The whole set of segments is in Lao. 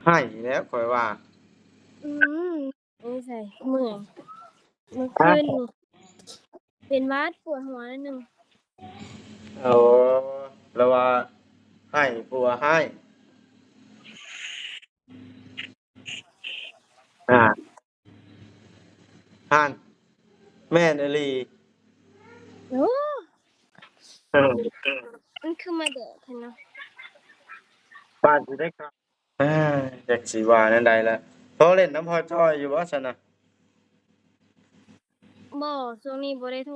ໄຫ້ແລ້ວຂ້ອຍວ່າ. ອືມ ໂອ້ຍ ໃສ່ ເມື່ອຍ ເມື່ອຄືນນີ້ເປັນຫວັດ ປວດຫົວໜ້ອຍໜຶ່ງ. ໂອ້ ລະວ່າໄຫ້ຜົວຮ້າຍ. ອ່າ ຫັ້ນ ແມ່ນອີ່ຫຼີ. ໂອ້ ເອີ ມັນຄືມາແດດແທ້ເນາະ ປານຊິໄດ້ ອ່າ ຈັກຊິວ່າແນວໃດລະ. ໂທຫຼິ້ນນຳພໍ່ຈ້ອຍຢູ່ບໍ່ຊັ້ນນະ? ບໍ່ ຊ່ວງນີ້ບໍ່ໄດ້ໂທ.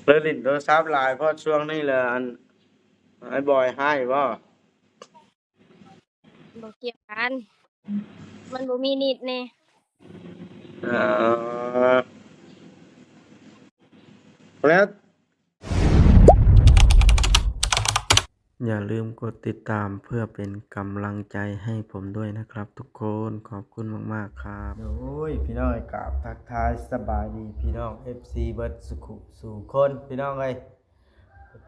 ເລີຍຫຼິ້ນໂທລະສັບຫຼາຍ ເພາະຊ່ວງນີ້ລະ ອັນ ອ້າຍບອຍຮ້າຍບໍ່? ບໍ່ກ່ຽວກັນ ມັນບໍ່ມີນິດແດ່. ເອີ ແລ້ວ ຢ່າລືມກົດຕິດຕາມເພື່ອເປັນກຳລັງໃຈໃຫ້ຜົມດ້ວຍນະຄັບທຸກຄົນ. ຂອບຄຸນມາກໆຄັບ. ໂອ້ຍ ພີ່ນ້ອງ ກາບທັກທາຍສະບາຍດີພີ່ນ້ອງ ເອັຟຊີ ເບິດສູ່ສູ່ຄົນ ພີ່ນ້ອງເອີຍ.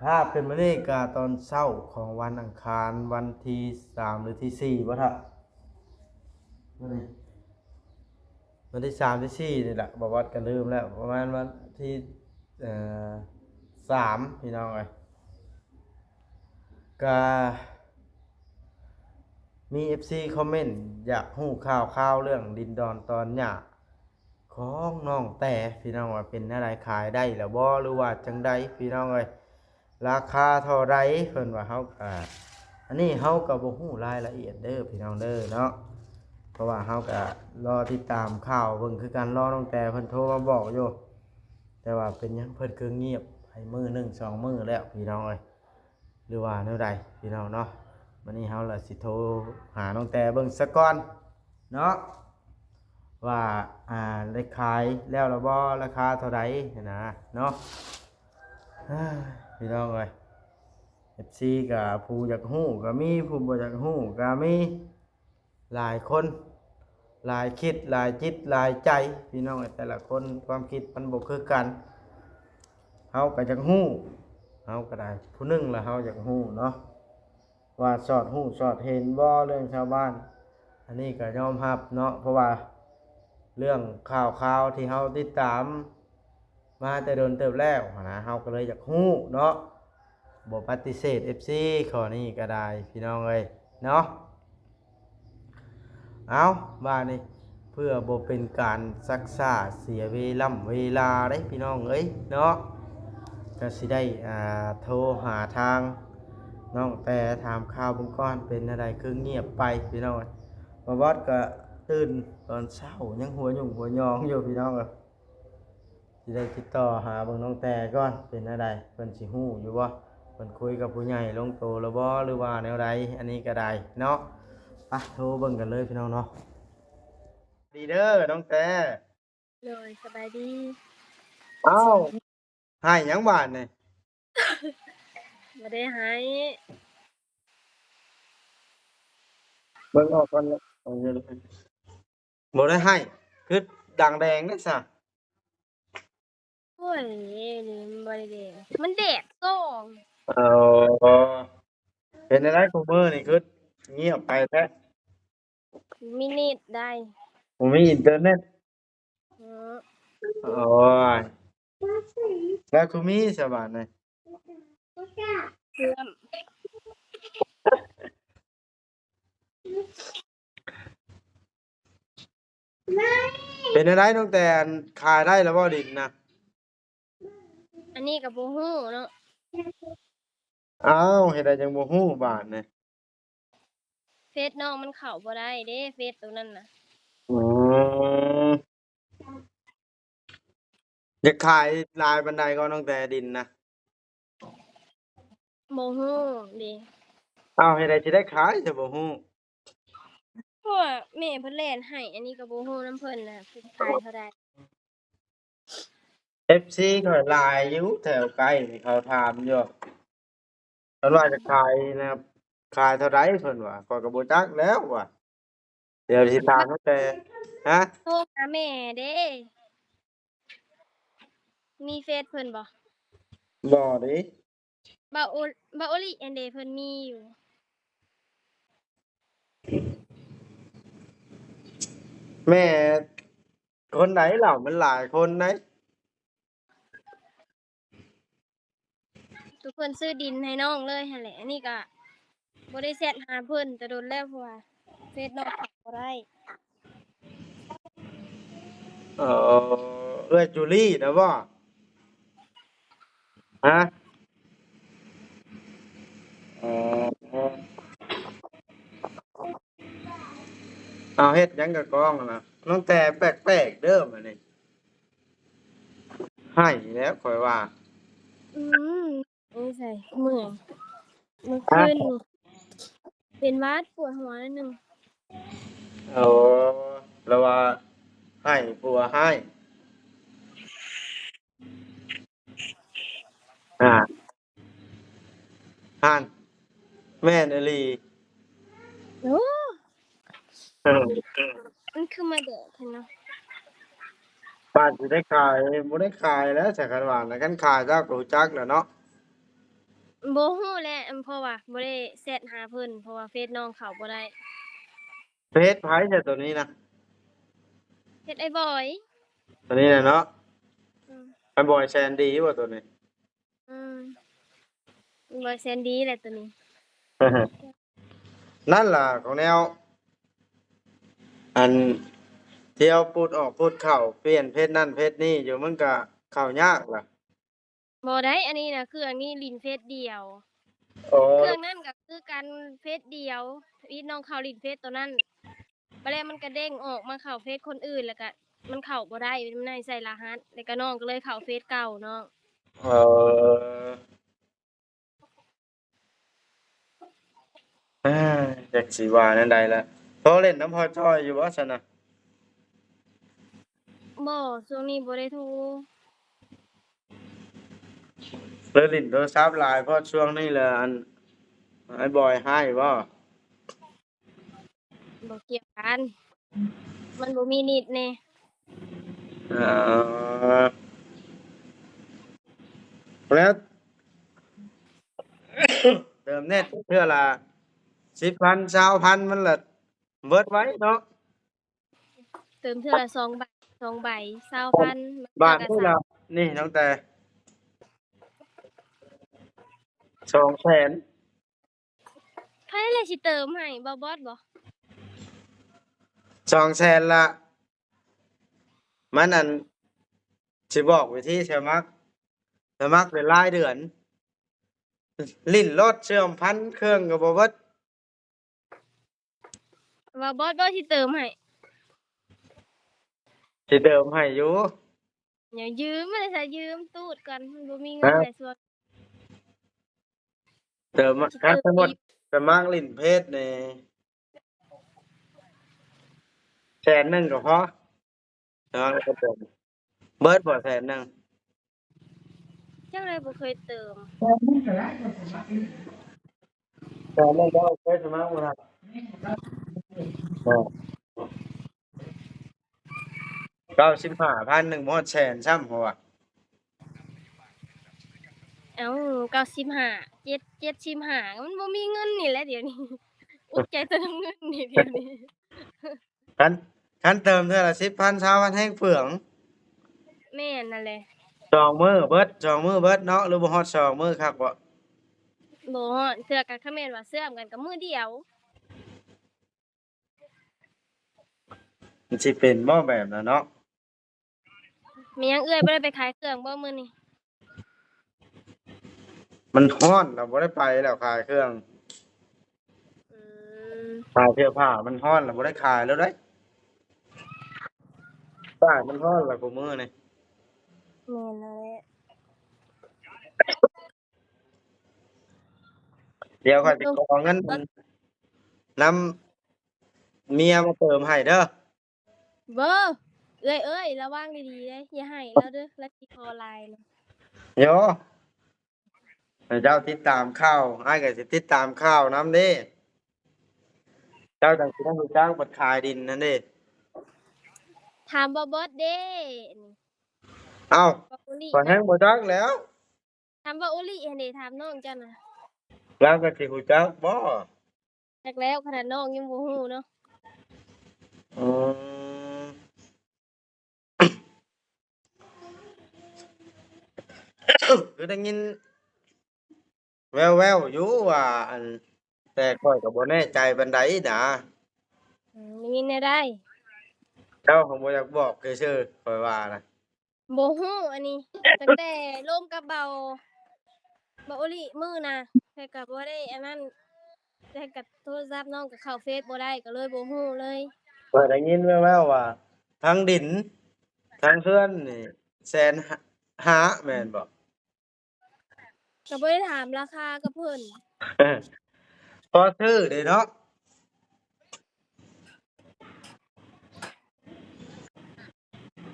ພາບຂຶ້ນມານີ້ກະຕອນເຊົ້າຂອງວັນອັງຄານ ວັນທີສາມ ຫຼື ທີສີ່ ບໍ່ທະ ມື້ນີ້ ວັນທີສາມ ທີສີ່ ນີ້ລະ ບໍ່ວັດກະລືມແລ້ວ ປະມານວັນທີ ເອີ ສາມ ພີ່ນ້ອງເອີຍ. ກະມີເອັຟຊີຄອມເມັນຢາກຮູ້ຂ່າວຄາວເລື່ອງດິນດອນຕອນຫຍ້າ ຂອງນ້ອງແຕ ພີ່ນ້ອງວ່າເປັນແນວໃດ ຂາຍໄດ້ແລ້ວບໍ່ ຫຼືວ່າຈັ່ງໃດ ພີ່ນ້ອງເອີຍ ລາຄາເທົ່າໃດ ເພິ່ນວ່າ. ເຮົາກະ ອັນນີ້ເຮົາກະບໍ່ຮູ້ລາຍລະອຽດເດີ ພີ່ນ້ອງເດີເນາະ ເພາະວ່າເຮົາກະລໍຕິດຕາມຂ່າວເບິ່ງຄືກັນ ລໍນ້ອງແຕເພິ່ນໂທມາບອກຢູ່ ແຕ່ວ່າເປັນຫຍັງເພິ່ນຄືງຽບໃຫ້ມື້ໜຶ່ງສອງມື້ແລ້ວ ພີ່ນ້ອງເອີຍ ຫຼືວ່າແນວໃດ ພີ່ນ້ອງເນາະ. ບັດນີ້ເຮົາລະຊິໂທຫານ້ອງແຕເບິ່ງສາກ່ອນເນາະ ວ່າ ອ່າ ໄດ້ຂາຍແລ້ວລະບໍ່ ລາຄາເທົ່າໃດຫັ້ນນະເນາະ. ເອີ ພີ່ນ້ອງເອີຍ ເອັຟຊີກະຜູ້ຢາກຮູ້ກະມີ ຜູ້ບໍ່ຢາກຮູ້ກະມີ ຫຼາຍຄົນ ຫຼາຍຄິດ ຫຼາຍຈິດ ຫຼາຍໃຈ ພີ່ນ້ອງເອີຍ ແຕ່ລະຄົນຄວາມຄິດມັນບໍ່ຄືກັນ. ເຮົາກະຢາກຮູ້ ເຮົາກະໄດ້ຜູ້ໜຶ່ງລະ ເຮົາຢາກຮູ້ເນາະ ວ່າສອດຮູ້ສອດເຫັນບໍ່ເລື່ອງຊາວບ້ານ. ອັນນີ້ກະຍອມຮັບເນາະ ເພາະວ່າເລື່ອງຂ່າວຄາວທີ່ເຮົາຕິດຕາມມາແຕ່ດົນເຕີບແລ້ວຫັ້ນນະ ເຮົາກະເລີຍຢາກຮູ້ເນາະ ບໍ່ປະຕິເສດເອັຟຊີຂໍ້ນີ້ກະໄດ້ ພີ່ນ້ອງເອີຍເນາະ. ເອົາ ບາດນີ້ ເພື່ອບໍ່ເປັນການຊັກຊ້າເສຍເວລ່ຳເວລາເດ້ ພີ່ນ້ອງເອີຍເນາະ ກະຊິໄດ້ ອ່າ ໂທຫາທາງນ້ອງແຕຖາມຂ່າວເບິ່ງກ່ອນ ເປັນແນວໃດຄືງຽບໄປ ພີ່ນ້ອງເອີຍ. ບ່າວບອດກະຕື່ນຕອນເຊົ້າຍັງຫົວຫຍຸ້ງຫົວຍອງຢູ່ ພີ່ນ້ອງເອີຍ. ຊິໄດ້ຕິດຕໍ່ຫາເບິ່ງນ້ອງແຕກ່ອນ ເປັນແນວໃດ ເພິ່ນຊິຮູ້ຢູ່ບໍ່ ເພິ່ນຄຸຍກັບຜູ້ໃຫຍ່ລົງໂຕແລ້ວບໍ່ ຫຼືວ່າແນວໃດ ອັນນີ້ກະໄດ້ເນາະ. ໄປໂທເບິ່ງກັນເລີຍພີ່ນ້ອງເນາະ. ດີເດີນ້ອງແຕ. ໂດຍ ສະບາຍດີ. ອ້າວ ໄຫ້ຫຍັງບາດນີ້? ບໍ່ໄດ້ໄຫ້. ເບິ່ງອອກກ່ອນເນາະ ບໍ່ໄດ້ໄຫ້ ຄືດັງແດງເດ້ຊະ. ໂອ້ຍ ນີ້ມັນບໍ່ໄດ້ແດດ ມັນແດດສ່ອງ. ເອີ ເປັນຈັ່ງໃດ ຄູ່ມື້ນີ້ຄືງຽບໄປແທ້? ມີເນັດໄດ໋ ບໍ່ມີອິນເຕີເນັດ. ເອີ ໂອ້ຍ ແລ້ວຄືມີຊະບາດນີ້. ເພື່ອນ ເປັນແນວໃດນ້ອງແຕນ ຂາຍໄດ້ແລ້ວບໍ່ດິນນະ? ອັນນີ້ກະບໍ່ຮູ້ເນາະ. ອ້າວ ເຮັດໃດຈັ່ງບໍ່ຮູ້ບາດນີ້? ເຟສນ້ອງມັນເຂົ້າບໍ່ໄດ້ເດ້ ເຟສໂຕນັ້ນນະ. ອືມ ຢາກຂາຍຫຼາຍປານໃດກໍນ້ອງແຕ ດິນນະ? ບໍ່ຮູ້ເດ້. ອ້າວ ເຮັດໃດຊິໄດ້ຂາຍ ຖ້າບໍ່ຮູ້? ເພາະວ່າແມ່ເພິ່ນແລ່ນໃຫ້ ອັນນີ້ກໍບໍ່ຮູ້ນຳເພິ່ນນະ ເພິ່ນຂາຍເທົ່າໃດ. ເອັຟຊີຂ້ອຍຫຼາຍຢູ່ແຖວໃກ້ນີ້ ເຂົາຖາມຢູ່ ເພິ່ນວ່າຈະຂາຍນະ ຂາຍເທົ່າໃດເພິ່ນວ່າ ຂ້ອຍກໍບໍ່ຈັກແລ້ວວ່າ. ດຽວຊິຖາມຕັ້ງແຕ່ ຮະ? ໂທຫາແມ່ເດ້ ມີເຟສເພິ່ນບໍ່? ບໍ່ເດ້. ບ່າວໂອ ບ່າວໂອລິອັນເດ ເພິ່ນມີຢູ່. ແມ່ ຄົນໃດລະ ມັນຫຼາຍຄົນໃດ. ຄືເພິ່ນຊື້ດິນໃຫ້ນ້ອງເລີຍຫັ້ນແຫຼະ. ອັນນີ້ກະບໍ່ໄດ້ແຊັດຫາເພິ່ນແຕ່ດົນແລ້ວ ເພາະວ່າເຟສນ້ອງເຂົ້າບໍ່ໄດ້. ເອີ ເອື້ອຍຈູລີນະບໍ? ຮະ? ເອີ ເອົາ ເຮັດຫຍັງກະກອງນະ ນ້ອງແຕ່ແປກໆເດີບາດນີ້. ໄຫ້ແລ້ວຂ້ອຍວ່າ. ອືມ ນິໄສເມື່ອຍ ເມື່ອຄືນນີ້ເປັນຫວັດ ປວດຫົວໜ້ອຍໜຶ່ງ. ໂອ້ ລະວ່າໄຫ້ຜົວຮ້າຍ. ອ່າ ຫັ້ນ ແມ່ນອີ່ຫຼີ. ໂອ້ ເອີ ມັນຄືມາແດດແທ້ເນາະ. ບາດຊິໄດ້ຂາຍ ບໍ່ໄດ້ຂາຍແລ້ວ ສາຄັນວ່ານະ ຄັນຂາຍເຈົ້າກະຮູ້ຈັກແລ້ວເນາະ. ບໍ່ຮູ້ແຫຼະ ເພາະວ່າບໍ່ໄດ້ແຊັດຫາເພິ່ນ ເພາະວ່າເຟສນ້ອງເຂົ້າບໍ່ໄດ້. ເຟສໃຜຊະໂຕນີ້ນະ? ເຟສອ້າຍບອຍ ໂຕນີ້ນະເນາະ. ອືມ ອ້າຍບອຍແສນດີບໍ່ໂຕນີ້? ອືມ ອ້າຍບອຍແສນດີແຫຼະໂຕນີ້. ນັ້ນລະຂອງແນວ ອັນທີ່ເຮົາປຸດອອກປຸດເຂົ້າ ປ່ຽນເຟສນັ້ນເຟສນີ້ຢູ່ ມັນກະເຂົ້າຍາກລະ. ບໍ່ໄດ້ ອັນນີ້ນະ ເຄື່ອງນີ້ຫຼິ້ນເຟສດຽວ. ໂອ້ ເຄື່ອງນັ້ນກະຄືກັນ ເຟສດຽວ ອີດນ້ອງເຂົ້າຫຼິ້ນເຟສໂຕນັ້ນ ບາດແລ້ວມັນກະເດ້ງອອກມາເຂົ້າເຟສຄົນອື່ນ ແລ້ວກະມັນເຂົ້າບໍ່ໄດ້ ມັນໃຫ້ໃສ່ລະຫັດ ແລ້ວກະນ້ອງກະເລີຍເຂົ້າເຟສເກົ່ານ້ອງ. ເອີ ອ່າ ຈັກຊິວ່າແນວໃດລະ. ໂທຫຼິ້ນນຳພໍ່ຈ້ອຍຢູ່ບໍ່ຊັ້ນນະ? ບໍ່ ຊ່ວງນີ້ບໍ່ໄດ້ໂທ. ເລີຍຫຼິ້ນໂທລະສັບຫຼາຍ ເພາະຊ່ວງນີ້ລະ ອັນ ອ້າຍບອຍຮ້າຍບໍ່? ບໍ່ກ່ຽວກັນ ມັນບໍ່ມີເນັດແດ່. ເອີ ແລ້ວເຕີມເນັດເທື່ອລະສິບພັນ ຊາວພັນ ມັນລະເບິດໄວເນາະ. ເຕີມເທື່ອລະສອງໃບ ສອງໃບ ຊາວພັນ ບາດນີ້ລະ ນີ້ນ້ອງແຕ່ ສອງແສນ. ໃຜລະຊິເຕີມໃຫ້ ບ່າວບອດບໍ? ສອງແສນລະ ມັນ ອັນ ຊິບອກວິທີສະໝັກ ສະໝັກເປັນລາຍເດືອນ ຫຼິ້ນໂລດ ເຊື່ອມພັນເຄື່ອງກະບໍ່ເບິດ. ວ່າບອດບໍ່ຊິເຕີມໃຫ້? ຊິເຕີມໃຫ້ຢູ່. ຢ່າຢືມ ມັນຊິຢືມຕູດກ່ອນ ມັນບໍ່ມີເງິນໃນຊ່ວງ. ເຕີມ ຄັນສົມມຸດສະໝັກຫຼິ້ນເຟສນີ້ ແສນໜຶ່ງກະພໍ. ເອີ ເບິດບໍ່ແສນໜຶ່ງ? ຈັ່ງໃດບໍ່ເຄີຍເຕີມ. ແສນໜຶ່ງກະໂອເຄ ສະໝັກບໍ່ທັນ. ເກົ້າສິບຫ້າພັນ ຍັງບໍ່ຮອດແສນຊ້ຳ ເພາະວ່າ ເອົ້າ ເກົ້າສິບຫ້າ ເຈັດ ເຈັດສິບຫ້າ ມັນບໍ່ມີເງິນນີ້ແຫຼະດຽວນີ້ ອຸກໃຈແຕ່ນຳເງິນນີ້ດຽວນີ້. ຄັນ ຄັນເຕີມເທື່ອລະສິບພັນ ຊາວພັນ ແຮງເປືອງ. ແມ່ນນັ້ນແຫຼະ. ສອງມື້ເບິດ ສອງມື້ເບິດເນາະ ຫຼືບໍ່ຮອດສອງມື້ຄັກບໍ່? ບໍ່ຮອດ ເທື່ອກະ ຄັນແມ່ນວ່າເຊື່ອມກັນກະມື້ດຽວ. ມັນຊິເປັນບໍ່ແບບນັ້ນເນາະ? ແມ່ນຫຍັງເອື້ອຍບໍ່ໄດ້ໄປຂາຍເຄື່ອງບໍ່ມື້ນີ້? ມັນຮ້ອນລະບໍ່ໄດ້ໄປແລ້ວຂາຍເຄື່ອງ. ອືມ ຂາຍເສື້ອຜ້າ ມັນຮ້ອນລະບໍ່ໄດ້ຂາຍແລ້ວເດ້. ຕາຍ ມັນຮ້ອນລະຄູ່ມື້ນີ້. ແມ່ນແລ້ວແຫຼະ. ດຽວຂ້ອຍຊິຂໍເງິນນຳເມຍມາເຕີມໃຫ້ເດີ. ເບີ ເອື້ອຍເອີຍ ລະວັງດີໆເດ້ ຢ່າໃຫ້ລາວເດີ ລາວຊິຂໍຫຼາຍນະ. ໂຢ ໃຫ້ເຈົ້າຕິດຕາມຂ່າວ ອ້າຍກະຊິຕິດຕາມຂ່າວນຳເດ້. ເຈົ້າຈັ່ງຊິໄດ້ຮູ້ຈັກ ບັດຂາຍດິນຫັ້ນເດ້. ຖາມບໍ່ບອດເດ້. ເອົ້າ ຂ້ອຍແຮງບໍ່ຈັກແລ້ວ. ຖາມວ່າໂອລິຫັ້ນເດ ຖາມນ້ອງເຈົ້ານະ ລາວກະຊິຮູ້ຈັກບໍ່? ຈັກແລ້ວ ຂະໜາດນ້ອງຍັງບໍ່ຮູ້ເນາະ. ອືມ ຄືໄດ້ຍິນແວ່ວໆຢູ່ວ່າ ອັນ ແຕ່ຂ້ອຍກໍບໍ່ແນ່ໃຈປານໃດນະ. ອືມ ໄດ້ຍິນແນວໃດ? ເຈົ້າກໍບໍ່ຢາກບອກຊື່ໆ ຂ້ອຍວ່ານະ. ບໍ່ຮູ້ອັນນີ້ ຕັ້ງແຕ່ລົມກັບເບົາ ເບົາໂອລິມື້ນະ ແຕ່ກໍບໍ່ໄດ້ອັນນັ້ນ ແຕ່ກໍໂທລະສັບນ້ອງກໍເຂົ້າເຟສບໍ່ໄດ້ ກໍເລີຍບໍ່ຮູ້ເລີຍ. ຂ້ອຍໄດ້ຍິນແວ່ວໆວ່າ ທັງດິນ ທັງເຮືອນນີ້ແສນຫ້າ ແມ່ນບໍ່? ກໍບໍ່ໄດ້ຖາມລາຄາກັບເພິ່ນ. ພໍຊື້ເດ້ເນາະ.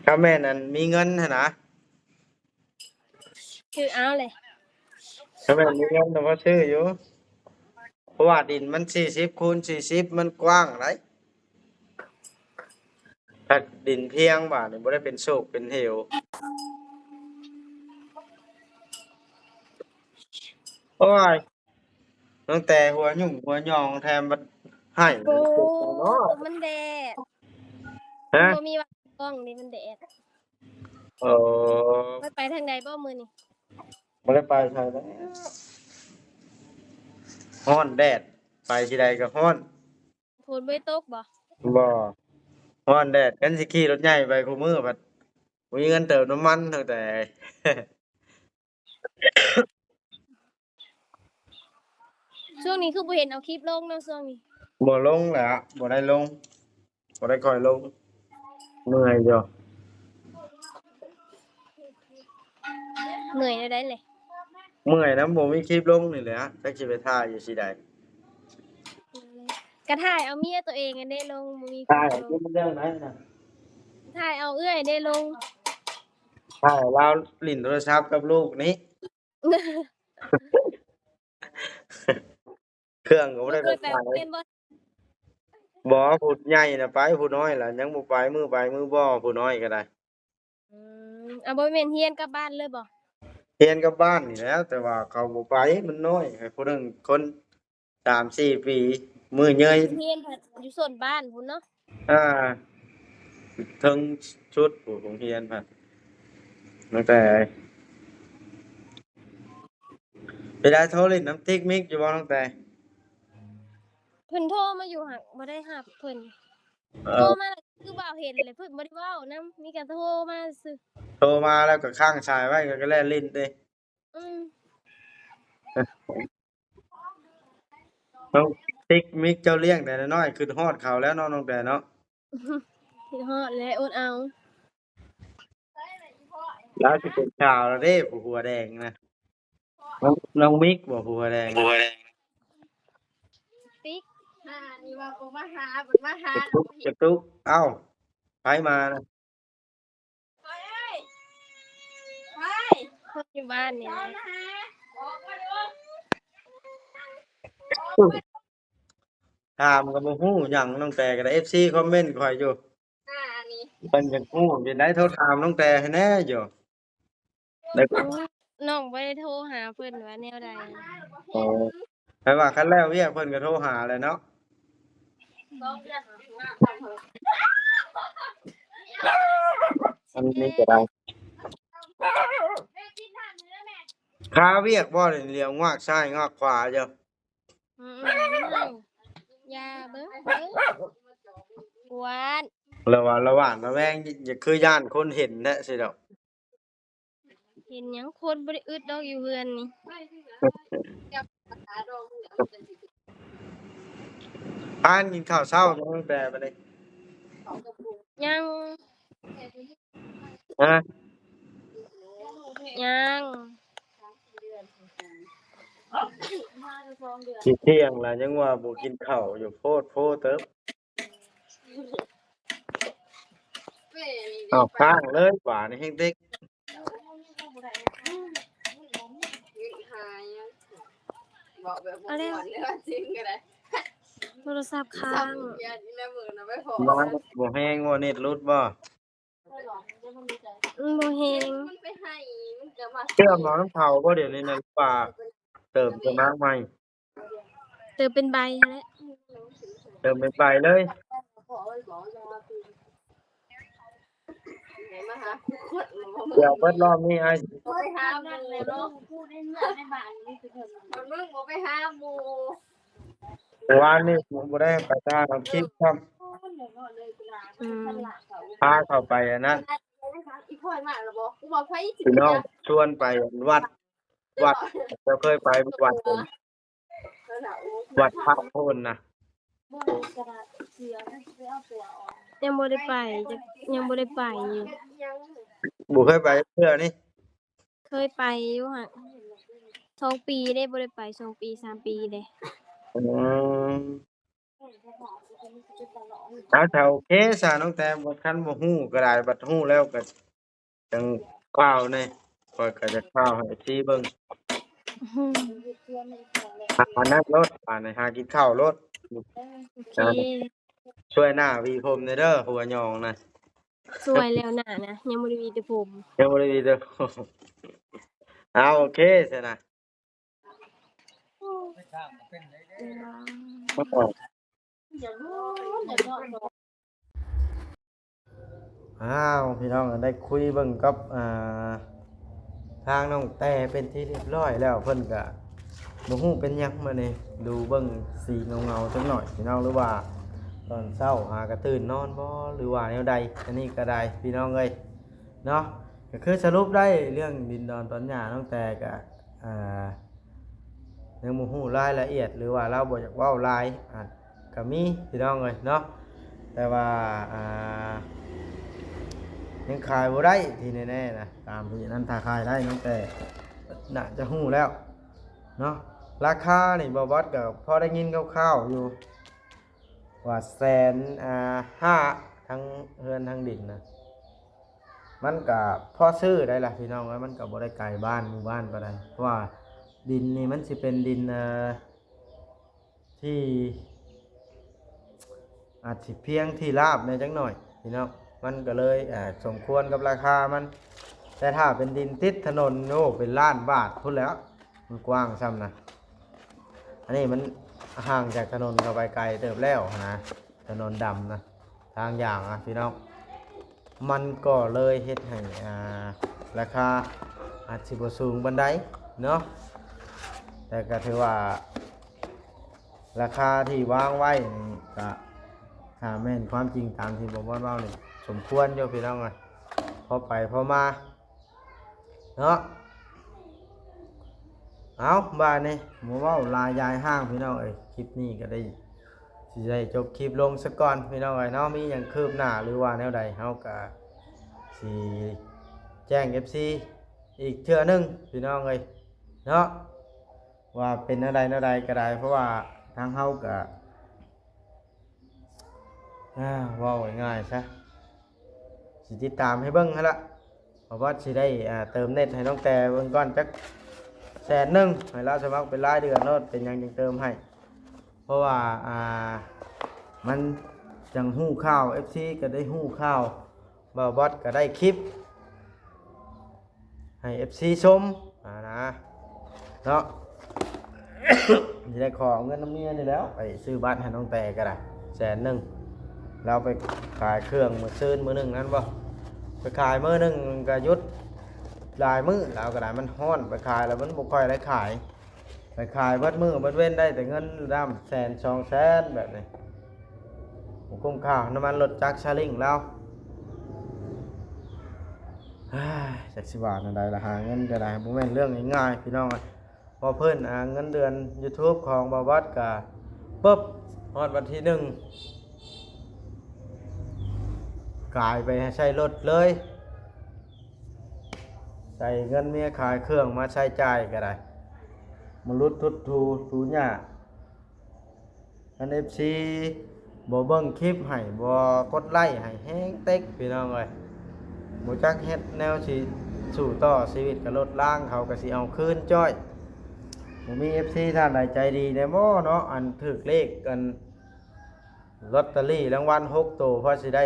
ຖ້າແມ່ນອັນມີເງິນຫັ້ນນະ ຊື້ເອົາເລີຍ. ຖ້າແມ່ນມີເງິນນະ ພໍຊື້ຢູ່ ເພາະວ່າດິນມັນສີ່ສິບຄູນສີ່ສິບ ມັນກວ້າງໄດ໋. ຄັນດິນພຽງບາດນີ້ ບໍ່ໄດ້ເປັນໂຊກເປັນເຫວ. ໂອ້ຍ ຕັ້ງແຕ່ຫົວຫຍຸ້ງຫົວຫຍອງແຖມບັດໄຫ້ ໂອ້ ມັນເຈັບເນາະ ມັນແດດ. ຮະ? ມັນບໍ່ມີວ່າກ້ອງນີ້ ມັນແດດ. ໂອ້ ໄປ ໄປທາງໃດບໍ່ມື້ນີ້? ບໍ່ໄດ້ໄປໃສແລ້ວ ຮ້ອນແດດ ໄປທີ່ໃດກໍຮ້ອນ. ຝົນບໍ່ໄດ້ຕົກບໍ່? ບໍ່ ຮ້ອນແດດ ຄັນຊິຂີ່ລົດໃຫຍ່ໄປຄູ່ມື້ ພັດບໍ່ມີເງິນເຕີມນ້ຳມັນ ຕັ້ງແຕ່ ຊ່ວງນີ້ຄືບໍ່ເຫັນເອົາຄລິບລົງເນາະ ຊ່ວງນີ້. ບໍ່ລົງແຫຼະ ບໍ່ໄດ້ລົງ ບໍ່ໄດ້ຄ່ອຍລົງ ເມື່ອຍຢູ່. ເມື່ອຍແນວໃດເລີຍ? ເມື່ອຍນຳ ບໍ່ມີຄລິບລົງນີ້ແຫຼະ ຈັກຊິໄປຖ່າຍຢູ່ຊິໃດ. ກະຖ່າຍເອົາເມຍໂຕເອງຫັ້ນເດ້ລົງ ບໍ່ມີ ຖ່າຍເອົາເລື່ອງໃດນະ? ຖ່າຍເອົາເອື້ອຍເດ້ລົງ ຖ່າຍລາວຫຼິ້ນໂທລະສັບກັບລູກນີ້. ເຄື່ອງກໍບໍ່ໄດ້ໄປຂາຍ. ບໍ່ ຜູ້ໃຫຍ່ນະໄປ ຜູ້ນ້ອຍລະຍັງບໍ່ໄປ ມື້ໄປມື້ບໍ່ ຜູ້ນ້ອຍກໍໄດ້. ອືມ ອາ ບໍ່ແມ່ນຮຽນກັບບ້ານເລີຍບໍ່? ຮຽນກັບບ້ານນີ້ແຫຼະ ແຕ່ວ່າເຂົາບໍ່ໄປ ມັນນ້ອຍ ໃຫ້ຜູ້ໜຶ່ງຄົນ ສາມສີ່ປີ ມື້ເຍີ້ຍ ຮຽນຢູ່ໂຊນບ້ານພຸ້ນເນາະ. ອ່າ ເທິງສຸດຜູ້ໂຮງຮຽນຫັ້ນ ນ້ອງແຕ. ເປັນໄດ ໂທຫຼິ້ນນຳຕິກມິກຢູ່ບໍ່ ນ້ອງແຕ? ເພິ່ນໂທມາຢູ່ ຫາກບໍ່ໄດ້ຮັບເພິ່ນ. ເອີ ໂທມາຄືບໍ່ເຫັນເລີຍ ເພິ່ນບໍ່ໄດ້ເວົ້ານຳ ມີແຕ່ໂທມາຊື່. ໂທມາແລ້ວກໍຄ້າງສາຍໄວ້ ກໍແລ່ນຫຼິ້ນຕິ. ອືມ ນ້ອງຕິກມິກເຈົ້າລ້ຽງແຕ່ນ້ອຍໆ ຄິດຮອດເຂົາແລ້ວເນາະ ນ້ອງແຕເນາະ. ຄິດຮອດແຫຼະ ອົດເອົາ. ລາວຊິເປັນສາວແລ້ວເດ້ ຜູ້ຫົວແດງນະ. ນ້ອງ ນ້ອງມິກບໍ່ ຜູ້ຫົວແດງ? ຕິກ ອ່າ ນີ້ວ່າບໍ່ມາຫາ ບໍ່ມາຫາ ຈະຕຸກ ຈະຕຸກ. ເອົ້າ ໃຜມານະ? ເພິ່ນຢູ່ບ້ານນີ້ແຫຼະ. ຖາມກໍບໍ່ຮູ້ຫຍັງ ນ້ອງແຕກໍໄດ້ ເອັຟຊີຄອມເມັນຂ້ອຍຢູ່. ເພິ່ນຢາກຮູ້ເປັນໃດ ໂທຖາມນ້ອງແຕໃຫ້ແດ່ຢູ່. ນ້ອງບໍ່ໄດ້ໂທຫາເພິ່ນວ່າແນວໃດ. ອໍ ແປວ່າຄັນແລ້ວວຽກເພິ່ນກໍໂທຫາແຫຼະເນາະ. ອັນນີ້ກໍໄດ້ ຄາວຽກບໍ່ ຫຼຽວງວກຊ້າຍງວກຂວາຢູ່. ອືມ ຢ່າເບິ່ງ ເບິ່ງ ກວນ ລະຫວ່າງ ລະຫວ່າງລະແວງ ຢ່າຄືຢ້ານຄົນເຫັນແທ້ຊິດອກ. ເຫັນຫຍັງ ຄົນບໍ່ໄດ້ອຶດດອກຢູ່ເຮືອນນີ້. ພາກັນກິນເຂົ້າເຊົ້າຍັງແຕ່ບັດນີ້? ຍັງ. ຮະ? ຍັງ. ຊິທ່ຽງລະ ຍັງວ່າບໍ່ກິນເຂົ້າຢູ່ ໂພດໂພເຕີບ. ເອົາ ຄ້າງເລີຍ ບາດນີ້ແຮງເຕັກ. ໂທລະສັບຄ້າງ. ບໍ່ແຮງບໍ່ ເນັດຫຼຸດບໍ່? ອືມ ບໍ່ແຮງ. ເຊື່ອມເອົານຳເຂົາບໍ່ ດຽວນີ້ນະ ຫຼືວ່າເຕີມແຕ່ມາກໃໝ່? ເຕີມເປັນໃບຫັ້ນແຫຼະ. ເຕີມເປັນໃບເລີຍ. ດຽວເບິດລອບນີ້ອ້າຍ ບໍ່ໄປຫາໝູ່ເນາະ ມັນມຶງບໍ່ໄປຫາໝູ່ ວານນີ້ບໍ່ໄດ້ໄປຖ່າຍເອົາຄລິບຊ້ຳ ອືມ ພາເຂົ້າໄປອັນນັ້ນ ອີ່ພອຍມາແລ້ວບໍ່? ກູບອກໃຜ ພີ່ນ້ອງຊວນໄປວັດ ວັດ ເຈົ້າເຄີຍໄປວັດ ວັດພະໂພນນະ ຍັງບໍ່ໄດ້ໄປ ຍັງບໍ່ໄດ້ໄປຢູ່ ບໍ່ເຄີຍໄປເທື່ອນີ້? ເຄີຍໄປຢູ່ຫັ້ນ ສອງປີເດ້ ບໍ່ໄດ້ໄປ ສອງປີ ສາມປີເດ້ ອືມ ເອົາ ຖ້າໂອເຄຊະ ນ້ອງແຕ ບໍ່ ຄັນບໍ່ຮູ້ກໍໄດ້ ບັດຮູ້ແລ້ວກໍຈັ່ງຂ່າວແດ່ ຂ້ອຍກໍຈະຂ່າວໃຫ້ເອັຟຊີເບິ່ງ ຫານັດໂລດ ຫາ ຫາກິນເຂົ້າໂລດ ໂອເຄ ຊ່ວຍໜ້າຫວີຜົມແດ່ເດີ ຫົວຫຍອງນະ ຊ່ວຍແລ້ວໜ້ານະ ຍັງບໍ່ໄດ້ຫວີແຕ່ຜົມ ຍັງບໍ່ໄດ້ຫວີແຕ່ຜົມ ເອົາ ໂອເຄຊັ້ນນະ ອ້າວ ພີ່ນ້ອງ ໄດ້ຄຸຍເບິ່ງກັບ ອ່າ ທາງນ້ອງແຕ່ເປັນທີ່ຮຽບຮ້ອຍແລ້ວ ເພິ່ນກະບໍ່ຮູ້ເປັນຫຍັງມື້ນີ້ ດູເບິ່ງສີເງົາໆຈັກໜ້ອຍ ພີ່ນ້ອງ ຫຼືວ່າຕອນເຊົ້າຫາກະຕື່ນນອນບໍ່ ຫຼືວ່າແນວໃດ ອັນນີ້ກະໄດ້ ພີ່ນ້ອງເອີຍເນາະ ກະຄືສະຫຼຸບໄດ້ເລື່ອງດິນດອນຕອນຫຍ້າ ນ້ອງແຕ່ກະ ອ່າ ຍັງບໍ່ຮູ້ລາຍລະອຽດ ຫຼືວ່າລາວບໍ່ຢາກເວົ້າຫຼາຍ ອາດກະມີພີ່ນ້ອງເອີຍເນາະ ແຕ່ວ່າ ອ່າ ຍັງຂາຍບໍ່ໄດ້ທີ່ແນ່ໆນະ ຕາມທີ່ນັ້ນ ຖ້າຂາຍໄດ້ນ້ອງແຕ່ໜ້າຈະຮູ້ແລ້ວເນາະ ລາຄານີ້ ບ່າວບອດກະພໍໄດ້ຍິນຄ່າວໆຢູ່ວ່າແສນ ອ່າ ຫ້າ ທັງເຮືອນທັງດິນນະ. ມັນກະພໍຊື້ໄດ້ລະພີ່ນ້ອງເອີຍ ມັນກະບໍ່ໄດ້ໄກບ້ານໝູ່ບ້ານປານໃດ ເພາະວ່າດິນນີ້ມັນຊິເປັນດິນ ເອີ ທີ່ອາດຊິພຽງທີ່ລາບແດ່ຈັກໜ້ອຍພີ່ນ້ອງ ມັນກະເລີຍ ເອີ ສົມຄວນກັບລາຄາມັນ ແຕ່ຖ້າເປັນດິນຕິດຖະໜົນ ໂອ້ ເປັນລ້ານບາດພຸ້ນແຫຼ້ວ ມັນກວ້າງຊ່ຳນະ ອັນນີ້ມັນຫ່າງຈາກຖະໜົນເຂົ້າໄປໄກເຕີບແລ້ວຫັ້ນນະ ຖະໜົນດຳນະ ທາງຢ່າງນະພີ່ນ້ອງ ມັນກໍເລີຍເຮັດໃຫ້ ອ່າ ລາຄາອາດຊິບໍ່ສູງປານໃດເນາະ ແຕ່ກໍຖືວ່າລາຄາທີ່ວາງໄວ້ນີ້ກໍ ຖ້າແມ່ນຄວາມຈິງຕາມທີ່ບ່າວບອດເວົ້ານີ້ ສົມຄວນຢູ່ພີ່ນ້ອງເອີຍ ພໍໄປພໍມາ ເນາະ ເອົາ ບາດນີ້ບໍ່ເວົ້າຫຼາຍຢາຍຫ່າງພີ່ນ້ອງເອີຍ ຄລິບນີ້ກໍໄດ້ ຊິໄດ້ຈົບຄລິບລົງສາກ່ອນພີ່ນ້ອງເອີຍເນາະ ມີຫຍັງຄືບໜ້າ ຫຼືວ່າແນວໃດ ເຮົາກໍຊິແຈ້ງເອັຟຊີອີກເທື່ອໜຶ່ງພີ່ນ້ອງເອີຍເນາະ ວ່າເປັນແນວໃດແນວໃດກໍໄດ້ ເພາະວ່າທາງເຮົາກໍ ອ່າ ເວົ້າງ່າຍໆຊະ ຊິຕິດຕາມໃຫ້ເບິ່ງຫັ້ນລະ ເພາະວ່າຊິໄດ້ ອ່າ ເຕີມເນັດໃຫ້ນ້ອງແຕ່ເບິ່ງກ່ອນຈັກແສນໜຶ່ງ ໃຫ້ລາວສະໝັກເປັນລາຍເດືອນໂລດ ເປັນຫຍັງຈຶ່ງເຕີມໃຫ້ ເພາະວ່າ ອ່າ ມັນຈັ່ງຮູ້ຂ່າວ ເອັຟຊີກໍໄດ້ຮູ້ຂ່າວ ບ່າວບອດກໍໄດ້ຄລິບ ໃຫ້ເອັຟຊີຊົມຫັ້ນນະເນາະ ຊິໄດ້ຂໍເອົາເງິນນຳເມຍນີ້ແຫຼ້ວ ໄປຊື້ບັດໃຫ້ນ້ອງແຕ່ກໍໄດ້ແສນໜຶ່ງ ລາວໄປຂາຍເຄື່ອງມື້ຊືນມື້ໜຶ່ງນັ້ນບໍ່ ໄປຂາຍມື້ໜຶ່ງກໍຢຸດຫຼາຍມື້ ລາວກໍໄດ້ ມັນຮ້ອນ ໄປຂາຍແລ້ວມັນບໍ່ຄ່ອຍໄດ້ຂາຍ ໄປຂາຍເບິດມື້ເບິດເວັນໄດ້ແຕ່ເງິນລະດັບແສນສອງແສນແບບນີ້ ບໍ່ຄຸ້ມຄ່ານ້ຳມັນລົດຈັກຊາເລັງລາວ ຈັກຊິວ່າແນວໃດລະ ຫາເງິນກໍໄດ້ ບໍ່ແມ່ນເລື່ອງງ່າຍໆ ພີ່ນ້ອງເອີຍ ພໍເພິ່ນ ອ່າ ເງິນເດືອນຢູທູບຂອງບ່າວບອດກໍປຶບ ຮອດວັນທີໜຶ່ງ ກາຍໄປໃຊ້ລົດເລີຍ ໃຊ້ເງິນເມຍຂາຍເຄື່ອງມາໃຊ້ຈ່າຍກໍໄດ້ ມາຫຼຸດທຸດຖູຖູຫຍ້າ ຄັນເອັຟຊີບໍ່ເບິ່ງຄລິບໃຫ້ ບໍ່ກົດໄລ້ໃຫ້ ແຮງເຕັກພີ່ນ້ອງເອີຍ ບໍ່ຈັກເຮັດແນວຊິສູ້ຕໍ່ ຊີວິດກໍລົດລາງ ເຂົາກໍຊິເອົາຄືນຈ້ອຍ ບໍ່ມີເອັຟຊີທ່ານໃດໃຈດີແດ່ບໍ່ເນາະ ອັນຖືກເລກ ອັນ ລອດເຕີຣີລາງວັນຫົກໂຕ ພໍຊິໄດ້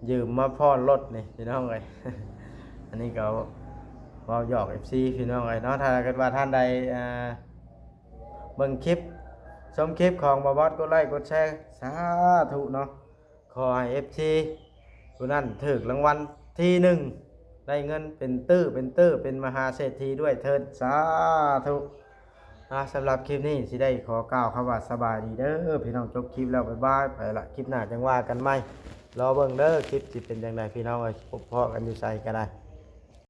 ຢືມມາຜ່ອນລົດນີ້ພີ່ນ້ອງເອີຍ ອັນນີ້ກໍເວົ້າຫຍອກເອັຟຊີພີ່ນ້ອງເອີຍເນາະ ຖ້າເກີດວ່າທ່ານໃດ ອ່າ ເບິ່ງຄລິບ ຊົມຄລິບຂອງບ່າວບອດ ກົດໄລ້ກົດແຊ ສາທຸເນາະ ຂໍໃຫ້ເອັຟຊີ ຜູ້ນັ້ນຖືກລາງວັນທີໜຶ່ງ ໄດ້ເງິນເປັນຕື້ເປັນຕື້ ເປັນມະຫາເສດຖີດ້ວຍເທີ້ນ ສາທຸ. ອ່າ ສຳລັບຄລິບນີ້ຊິໄດ້ຂໍກ່າວຄຳວ່າສະບາຍດີເດີພີ່ນ້ອງ. ຈົບຄລິບແລ້ວ ບາຍບາຍ. ໄປລະ ຄລິບໜ້າຈັ່ງວ່າກັນໃໝ່. ລໍເບິ່ງເດີ ຄລິບຊິເປັນຈັ່ງໃດພີ່ນ້ອງເອີຍ. ພົບພໍ້ກັນຢູ່ໃສກໍໄດ້.